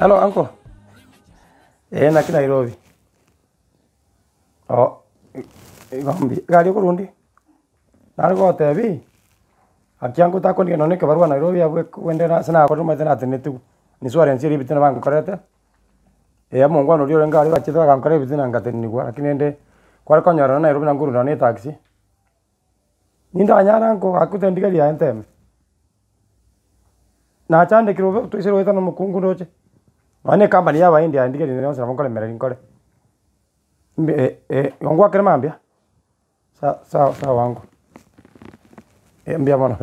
Hello uncle, eh naki Nairobi? Oo igo mbuya, egari okorundi? Nare gogotebia, gaki ango otakondigia nonye na ekebarua Nairobi abwo ekogenda ase nakorire omanyete natenetigwe, insurance eria ebitina bankorete, eh omongwana oria orenge aria bachete bagankora ebitina ngatenenigwa lakini rende, kware konyora nonye Nairobi nabo nkorwa nonye na etaxi. Nindanyare ango gaki otendigeria aye nteme. Nachandekire obe toise goeta na omokungu ndoche, nonya na ecompany ya abaindi aye ndigereria yonsi nabo nkoremereria nkore. Mbe igo ngwakere mambia, sa sawa sawa ango, mbuya mono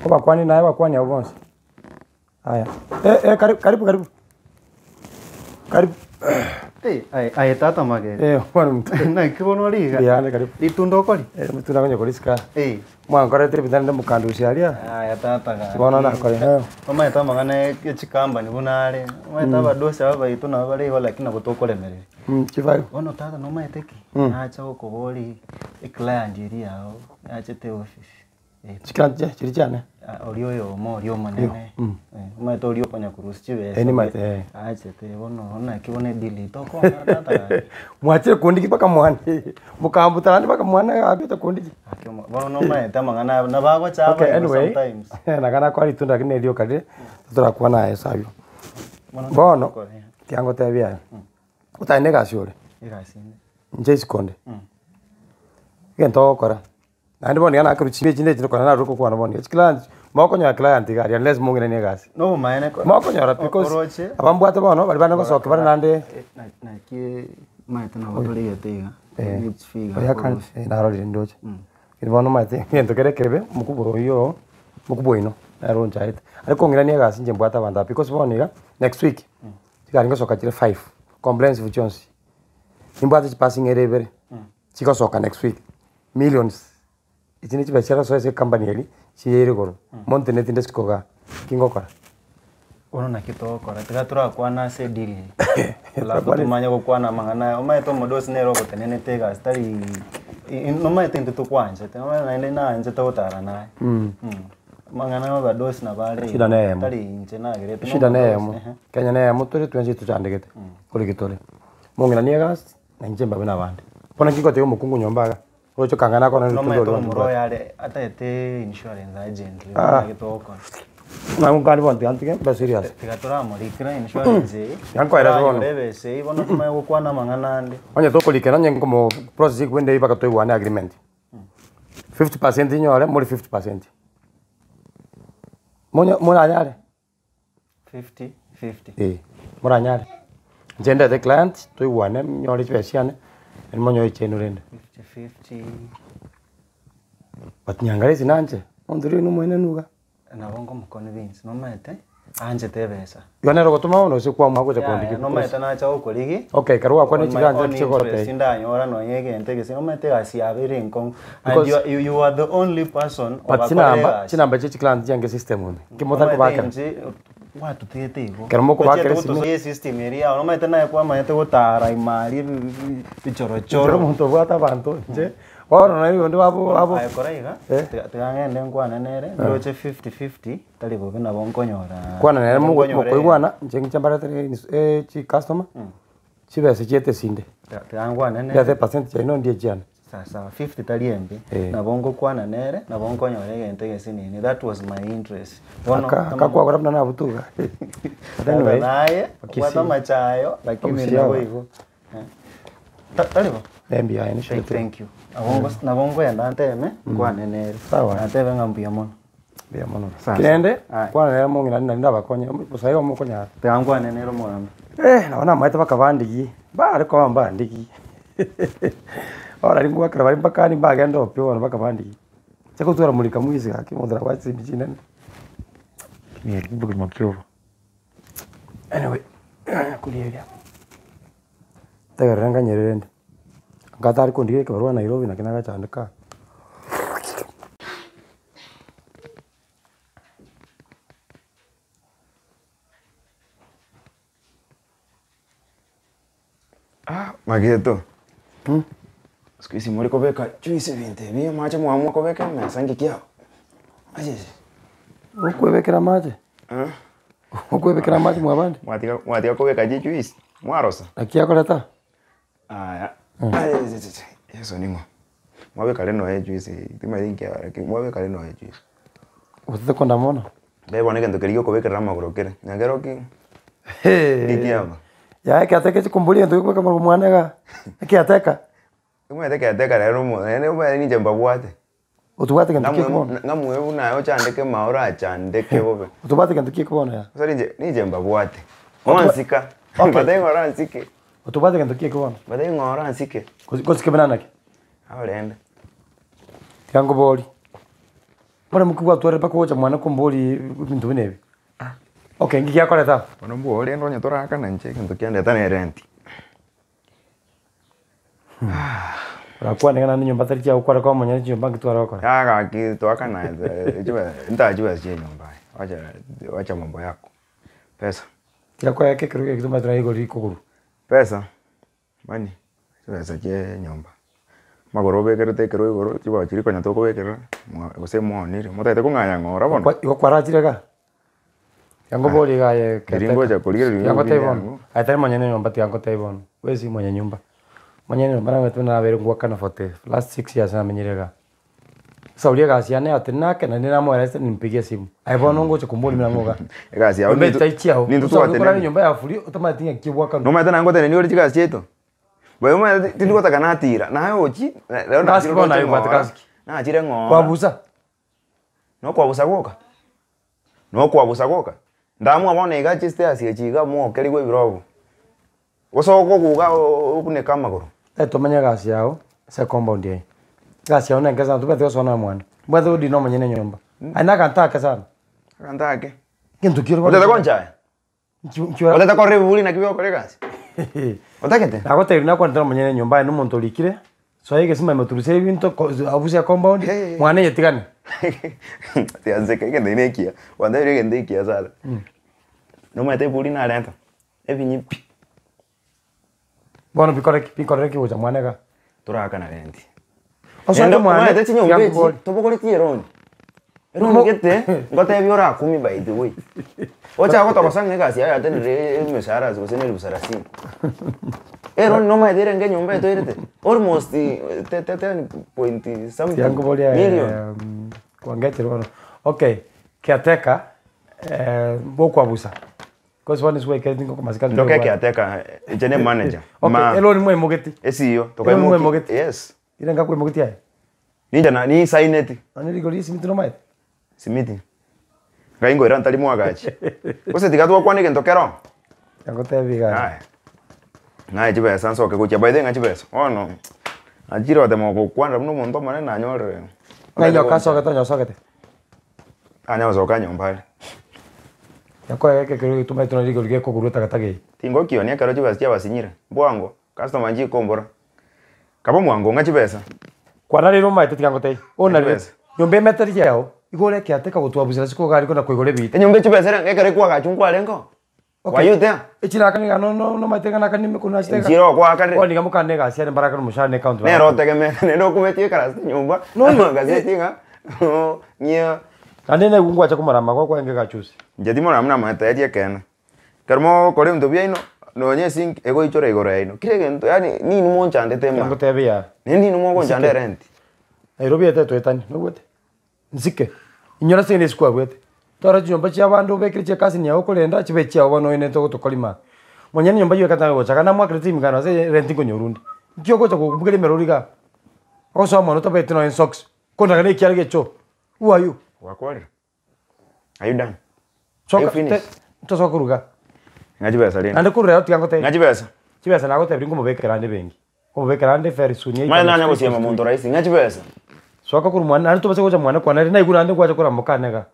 obakwanie naye obakwanie abwo bonsi. Aya, eh eh karibu karibu karibu, karibu. Eh, aye aye tata magere. Eh, omwana ominto. Naki bono ore iga? Mbuya karibu. Ritunda okori? Eh, ritunda nkonya korisika. Eh. Mwankorete ebinto naende mokandusia aria. Aya tata gaki. Bono nakore eh. Omanyete amang'ana ya chikambani buna are, omanyete abadosi aba baito nabo bare igo lakini nabo tokoremereria. Chibago. Bono tata nomanyete ki? Nacha gokoboria eclient eria yago yachete office. Chikanche chiria chiane. Oria oyomo oria omonene, omanyete oria okonya korusia chibesa Eh, nimanyete, eh. achete bono naki bono edeal eye tokong'ora tata gaki. Mwachire kondiki mpaka mwane, mokambuta naende mpaka mwane agocha kondiki. Gaki omo bono nomanyete amang'ana aya nabo agocha Okay, abaigwa anyway, sometimes. naga nakora ritunda lakini nerioka rire, torakwana aye ase aywo. Bono Bono, tokore. tiga ngotebie aye, otari na egasi ore, Egasi ende. inche isiko onde, egento ogokora. Naende bono iga nakorwa chimbe echinde echinde korende narure gokwana bono iga chiclient, mokonyora client iga aria unless mong'iranie egasi. Nobomaene ko- Mokonyora because oroche aba mbwate bono baria bande gosokia bare naende Naki omanyete nabo torigete iga Eh, ne chifigure oyo akane okorusia. eh narorire ndoche. Lakini bono omanyete egento kere ekebe, omokubwa oyio oo, omokubwa oino, nere onchaete. Are kong'irania egasi inche mbwate abanto aba because bono iga, next week, chigari ngosoka chire five, comprehensive chionsi. Nimbwate chipassing ere ibere, chigosoka next week. Millions, echi ne chibesa chiagosoa ase ecompany eria, chiire igoro, monto ne tinde sikogaa, ki ngokora? Bono naki togokora, tiga torakwane ase edeal eye, alafu tomanye gokwana amang'ana aya, omanyete omodosi nere ogotenenete egasi tari nomanyete intwe tokwanchete, omanyete naende naanchete gotara naye, amang'ana ya abadosi nabo are Shida igo, neyemo. tari inche nagerete Eshida na neyemo, omodosi, ehe. Kenya neyemo tore twensi tochandegete, kore ki tore. Mong'ina egasi. Na inche mbabe nabande. Bono inki ngotebia omokungu nyomba iga, oroche okang'ana akore rituko Nomanyete riria omomura mbwate. oyo are ataete insurance agent Ah. naki togokora. Nabo nkande bono tiga ntige mbe serious. Tiga toramorikera insurance eye, Tiga nkoerese bono. toranyore ebesa eywo bono tomanye gokwana amang'ana ande. Onye tokorikera onye nkomo process ekwende eywo mpaka toigwane agreement. 50% inyore more 50%. Monye moranyare? 50 50. Eh, moranyare. Inche ndete client, toigwane nyore chibesa chiane, naende monyore chiaino rende. 50 50. But nyangaresi nanche, monto oria nomoenenu iga. Nabo nkomoconvince, nomanyete, anchete ebesa. Igo nere ogotoma bono gose kwamanya gocha Yaya, kondiki nomanyete nacha gokorigi. Okay, ekero gwakwanire On my chigancha own chigotebia. interest ndanyora nonye egento egese, nomanyete egasi yabeire enkong'u. And Because- you are, you, you are the only person But obakore chinamba, egasi. chinamba chia chiclient chiange system ime, ki motari Omanyete kobakera. inche gwatotete igo. Ekero mokobakera Tochiete esimi- gotosoia esystem eria yao, nomanyete naye kwamanyete gotara ime aria ebi- bi- bichorochoro. Ekero omonto obwate abanto inche, bono naye onde babo babo. Aye kora iga, Eh. tiga tiga ng'ende nkwane nere, ndoche fifty fifty, tari bobe nabo nkonyora Kwana nere nabo mogo- nkonyora mokoigwana, inche inche mbaretere chicustomer, chibesa chiete esinde. Tiga tiga nkwane nere. Ndete epercent chiaino ndie chiane. Sawasawa, 50 tari embe, Eh. nabo ngokwana nere, nabo nkonyora egento egesinini, that was my interest. Bono, Aka akakwagora buna nabutuga. But anyway, naye, Okisi. obwate amachayo, lakini Okisi nabo aba. igo. Eh. Ta- Tari bo? Embi yaye Thank, nishete. thank you. Nabo ngos- nabo nkoenda nteme, nkwane nere. Sawa. Natebe ng'a mbuya mono. Mbuya mono. Sawa, Kende, sawa. kwana nere mong'ina nari ndabakonye, bosa igo mokonyara. Tiga nkwane nere omogambi. Eh, nabo namaete bakabandigia, bare koba mbandigie. Bono nari ngoakera baria mpaka yaani mbagende opio bono bakabandigie. Inche gotwara morika mwisi gaki omonto nabwate chisemi chinene, obogima ki obo. Anyway, koria eria, ntegerere nganyere rende, anga atari kondigia ekebarua Nairobi naki nagachandeka. Mageto, siku hizi more kobeka juice ebinto ebi amache mwamua kobeka emesa nki kiabo? Acheche. Okwebekera amache? Okwebekera amache mwabande? Mwatiga mwatiga kobeka chijuice, mwarosa. Naki akoreta? Aya, Yeso ning'o? Mwabeka rende nonya ejuice timanyeti nki lakini mwabeka rende nonya ejuice. Otete kondama mono? Mbe bono egento keria giokobekerera amagoro kere, nyakero ki? Nki aba? Yaya ekiateka echikomboria egento giokobeka amagoro mwane igaa, ekiateka. Omanyete ekiateka rero omo naende omanyete ninche mbabwate. Otobwate gento ki bono? Ng'amue buna aye ochandeke mao orachandeke bobe. Otobwate gento ki bono yaya? Sasa ninche ninche mbabwate. Mwansika, Okay. mbatebie ng'a oransike. Otobwate gento ki bono? Mbatebie ng'a oransike. Gosike buna naki? Abarende. Tiga nkoborie, bono moki gwatwarire mpaka ogocha mwane komboria ebinto buna ebi? Okay, nki giakoreta aba? Bono mbua rende onye torakana inche egento kiandeta na erenti. Orakwane ng'a naende nyomba tari chiagokora kwa omonyene chinyomba nki tware gokora? Yaya gaki toakana ntae chibesa chia enyomba aye, wacha wacha mambo yako, pesa. Tiga koeka ekerogo eke tomanyete naye igoro rikogorwa. Pesa, money, chibesa chia enyomba, amagoro obekerete ekerogo igoro chibao chiria konya tokobekerera, mwa gose mwaonire, motagete kong'anya ng'ora bono. Igo kwarachire igaa? Tiga nkoborie iga aye Riria ngocha korigereria Tiga ngotebie bono, yango. aye tari monyene nyomba tiga ngotebie bono, bwesi mwenye nyumba. Monyene nyomba nabete buna nabeire ngoakana for the last 6 years namenyire igaa. Sasa oria egasi yane yatenena ake naende namoeresa nimpigie esimu, aye bono ngocha komboria buna ng'o igaa. Egasi yao Nyomba ninto etari chiao, ninto bosa okorara twatenenire. enyomba ya free otamanyeti ng'aki obwakanu. Nomanyete naende ngotenenia ore chigasi chiaito? By omanyete tindi gotaka natira, naye ochi rero Kasiki nachire bono roche aye obwate ng'ora, kasiki. nachire ng'ora. Kwabusa? Nokwabusa gwoka? Nokwabusa gwoka? Ndamua bono iga chistairs echi iga mokerigwe ebirogo, gose okoguga obuneke amagoro. Tari tomanye egasi yao ase ecompound eye, egasi yao nenke sana tobwenereti gosoa na mwane, mbwate odi na omonyene enyomba, aye na aganto ake sana. Aganto ake? Egento ki ore Otagete konchaya? Otagete korora ebiburi naki bigokora egasi? Otagete? Nagotebirie nakwanete na omonyene enyomba aye na omonto orikire, soa egesima ime turusia ebinto ko abusia compound, mwane nyetigane. Tianseka egento eke nekiya, gwantebirie egento ekiya sana. Nomanyete ebiburi narenta, ebinyi pi. Bono bikore ki? Bikorere ki gocha mwane igaa? Torakana renti. Osoete Naende mwane, omanyete chinyomba echi, tiga tobogoretie eroni. Eroni gete, ngotebie orakumi by the way. Ocha gotogosa ng'a egasi yaye yatenenire emeshahara gose na elifu sarasini. Eroni nomanyete erenge enyomba etoirete, almost te te ten point something Tiga nkoborie million. kwangechire bono. Okay, caretaker, gokwabusa. Cause bono ase gwaikire tingo komasika Ndoke ekiateka inche ne manager. Okay, Ma elori mwaimogeti. Esiyo Elori tokaimoki. mwaimogeti. Yes. Ire ngakoimogetie aye. Ninche na ninsaineti. Nonye rigori ria esimiti nomaete? Simiti. Ngai nkoira ntari mwagachi. Gose tiga twakwana egento kero. Nagotebia iga. Aya. Ng'aye chibesa nsoke gochia by the way ng'a chibesa. Bono nachire gotema gokwanera buna omonto omonene nanyorire. Ng'ai nyoka asogete onye osogete? Tanya gosoka nyomba are. Nyakoe ekero getumete nari rigori gekogurwa etakataka eye. Tingokionia ekero chibesa chiabasinyire, bwango, customer nchikombora. Kaba omwango ng'a chibesa. Kwana rero omaete tiga ngotebie, onarire Chibesa. nyomba emeteri yao, igo ore ekiateka gotwabusera ase kogaa riko na koigora ebiita. Enyomba echibesa ere ekero ekwagachwa nkwarenge oo? Okay. Were you there? Echiraka niga no no nomaete ng'a nakani emekonu nachete iga. Nchire okwakarire. Bono niga mokane egasi yane mbarakane omoshahara ne ecounty Nere barakane. otegemeete naende okumeti ekarasete nyomba, No, no, amagazeti ng'a ng'ia. Naende naigwa ngwacha komorama gokwa enge gachusi. Inche timorama buna amateria ekeene. Ekero mogokora ebinto biaino, nonye esink egoichora igoro yaino, kera egento yaani ninwe monchandete ime. Ngotebia yaa. Naende ninwe mogonchanda erent. Nairobi ete toetanie, noigwete? Nsike, inyora ase ase kwaruete, tora chinyomba chi'abande obekere chi'ekasini yao okorenda chibe echiao bono oenete ogotokorima. Monyene enyomba eyio ekatanga gocha gana amoakere chimigano ase erenti nkonyorwa onde. Nki ogocha kobugeria emerori igaa? Ogosoa mono otabeti nonya esocks, kondaga na ekiara gi'echoo, who are you? Gwakwarire? Are you done? Are you Soka te finished? tosoka korwa igaa. Ng'a chibesa rende. Naende korwa rero tiga ngotebie. Ng'a chibesa. Chibesa nagotebirie nkomobekera ande ebenki. Nkomobekera ande very soon Manye nanya gosiema monto rahisi, ng'a chibesa. Soka korwa mwane naende tobasa gocha mwane kwane ere naigure naende ngwacha korwa mokane igaa.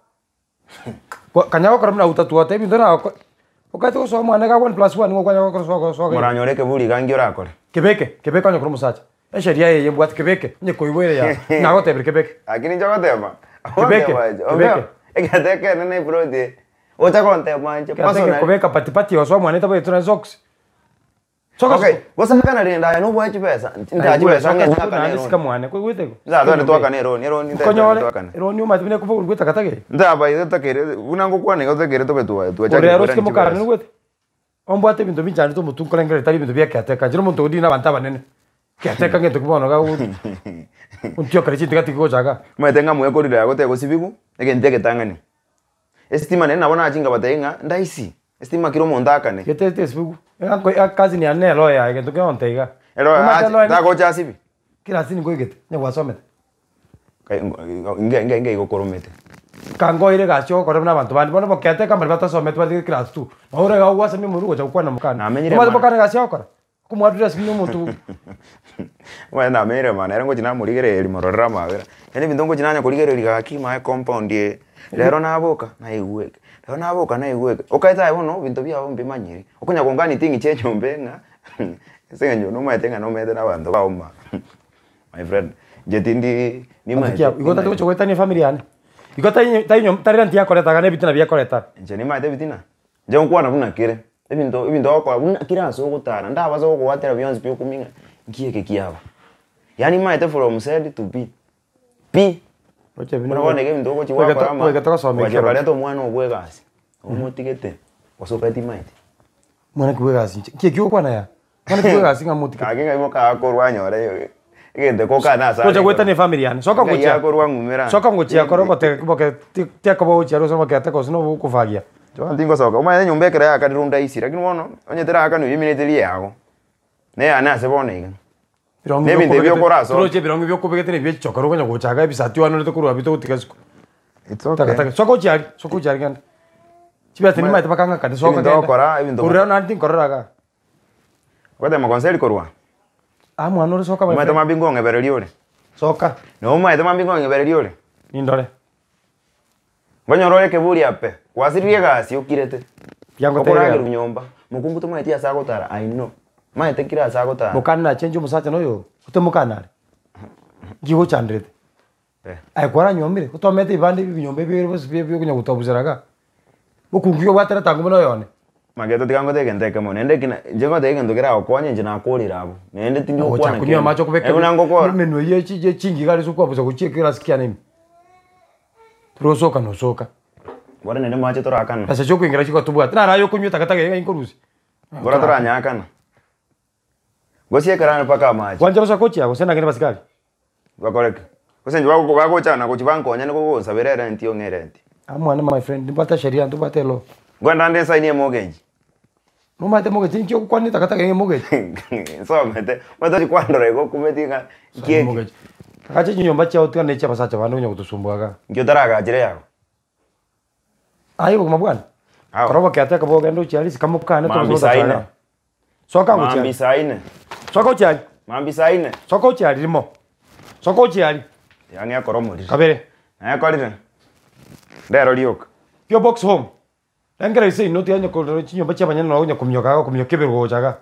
Kwa kanya gokora buna utatuote ebinto nagokora, okaete gosoa mwane igaa one plus one nigo okwanya gokora soa soa iga. Moranyore ekeburi iga nki orakore? Kebeke, kebeke onye kore omosacha. Esheria eye embwate kebeke, onye koigwa ere yaa, nagotebirie kebeke. Lakini inche ogoteba, Kebeke, kebeke. Egento ekenene na eplot eye, ocha gontema inche Kiateke personally. kobeka patipati osoa mwane tabwati na socks. Soka Okay, suku. gose akana rende aye nobwae chibesa, ntae chibesa ng'ende Soka akane naende eroni. sika mwane, koigwete igo? Nsa twende twakane eroni, eroni ntae twende Okonyore, twakane. eroni omanyete buna ekobogorigwa etakataka eye. Ntaba igo otakeire, buna ngokwana iga otakeire tobe twa twachakire Ore aro osike koirani mokarane chibesa. noigwete? Ombwate ebinto binchandete omotwe nkorengereria tari ebinto bia caretaker, inche nomonto ondire na abanto abanene. Caretaker ngento ki bono iga ontiokere chintiga tiga gocha igaa. Omanyete ng'a mwekorire aye gotebosibigwa, egento egetang'ani. Esitima naende nabo nachia nkabatebia ng'a ndaisi, esitima kera omonto aakane. Gete tesibigwa, ecousin yane nere lawyer aye gento kegento iga. Ero Omanyete ache lawyer tagocha asibi. Kera ase nkoigete, onye gwasomete. Inga inga inga igo okoromete. Kangoire egasi ogokora buna abanto bande, bono bokete ekambari batasometi batige class two, nabo ore iga ogwasamia omorwe gocha gokwana mokane. Namenyire Omanyete mana. mokane egasi ogokora? Okomwadress buna omonto Omanyete namenyire mana ere ngochi namorigereria mororere amabera, yaani ebinto ngochi nanya korigereria gaki mae compound eye, rero naboka naigwa eke, rero naboka naigwa eke, okaete aye bono ebinto biago mbimanyiri, okonya kongani ting'ichi enyomba ng'a ase eng'encho nomanyete ng'a nomanyete na abanto baoma. My friend, inche tindi Rafiki yao, nimaete igo otagete gocha goetania efamiri yane? Igo tai tai nyomba tari rent yakoreta iga na ebitina biakoreta. Inche nimaete ebitina, inche nkokwana buna kere, ebinto ebinto ogokora buna kera ase ogotara, ndabasa gokoatera bionsi pi okumia ng'a nki eke kiaba. Yaani nimaete from Z to B, pi, Oche buna bono iga ebinto ogochi gwakora ama, Oigete gosoma ogachi ekero. okareta omwana obwo egasi, omotigete, gose okaete timaeti. Mwana ki bwegasi inche, nki ekio ogokwana yaa? Mwana ki bwegasi ng'a motige. Gaki ng'ai moka akorwa anyore egento kokana ase Tocha are goetania efamiri yane, soka Ng'ai ngochia, akorwa ng'umera. soka ngochia kore ogote boke ti tiakoba gochia ase obokete gose na obokofagia. Bono tingosoka, omanyete enyomba ekero yaakanirwe ndaisi, lakini bono onye terakanwa eywo emineti eria yago, na eyane ase bono iga. Ebirongo Na ebinto ebi biokobegete, okorasoke. toroche ebirongo biokobegete na ebia chichokora okonya gocha iga ebisati oanorete korwa abwo togotiga isiko. It's okay. Takataka, soka gochia aria, soka gochia aria genda. Chibesa nimaete bakang'akane soka Ebinto genda. ogokora, ebinto Korwa rero naende tinkorora igaa. Ogotema konseri korwa? Aa mwana ore soka my Omanyete friend. mambia nkong'ebereria ore? Soka. Na omanyete mambia nkong'ebereria ore? Nindore. Nkonyora ore ekeburi ape, gwasiririe egasi okirete. Tiangotebi Okoragerwa nyomba, mokungu tomanyeti ase agotara I know. Maete kera ase agotara. Mokani nachenche omosacha na oyo, ote mokani are. Nki gochanderete? Eh. Aye kwaranyuomire, otomete ebibande ebi ebinyomba ebi bionsi bi biokonya gotabusera igaa. Mokungu ki obwate eretango buna oyone? Mageto tiga ngotebi egento ekemo, naende eki na inche ngoteba egento keragokonye inche nakorire abwo, naende tindi Ogochaka gokwana konywa kende. amache okobeka Naende buna ngokora. emenwa eywo ye chi chingiga aria ase okwabusa gochia ekerasi kiane ime. Torosoka nosoka. Bono naende amache torakana. Besa chia okoingera chigotobwate, naro aye okonywa etakataka eye ng'ai nkorusia. Bora toranyakana. Gose ekerani mpaka amache. Gwancha rosa gochia gose nagende basikari. Bakore ki? Gose inche bago bagocha na gochi bankonya nigo gonsabera erenti ong'e erenti. Aa mwane my friend, nimbwate sheria ntobwate elaw. Nkoenda nde nsaini emortgage. Nomanyete mortgage ninki ogokwana etakataka eye mortgage? Nsomete, omanyete ochi kwandora igo okumeti ng'a nki Saini eke. mortgage. Agacha chinyomba chiao tiga ne chia abasacha bande onya gotosumbua igaa. Nki otaragachera eyabo? Aye obogima bwane, Ao. kora obokeate ekebe ogende ochie aria isiko mokane Mambia saa ine. Soka ngochia Mambia saa ine. Soka ochie aria. Mambia saa ine. Soka ochie aria rimo. Soka ochie aria. Yang'e ekore omoriri. Kabere. Naekorire. Ndero rioka. Pio box home. Rengera ase ino tiga onye korora chinyomba chia abanyene nabo onya kominyoka iga okominyoka ebirogo gocha igaa.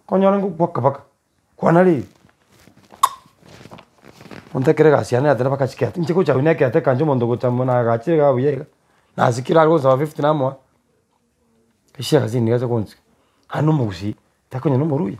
Konyora ngokwa baka. Kwana riria. Monto ekero egasi yane yateba mpaka chikete, inche gocha buna ekete ekancha omonto gocha buna agachire igaa buya iga, nasikire are gonsaba fifty namoa, ase egasi nigo acha gonsika, naende omogusii, takonya na omoruya.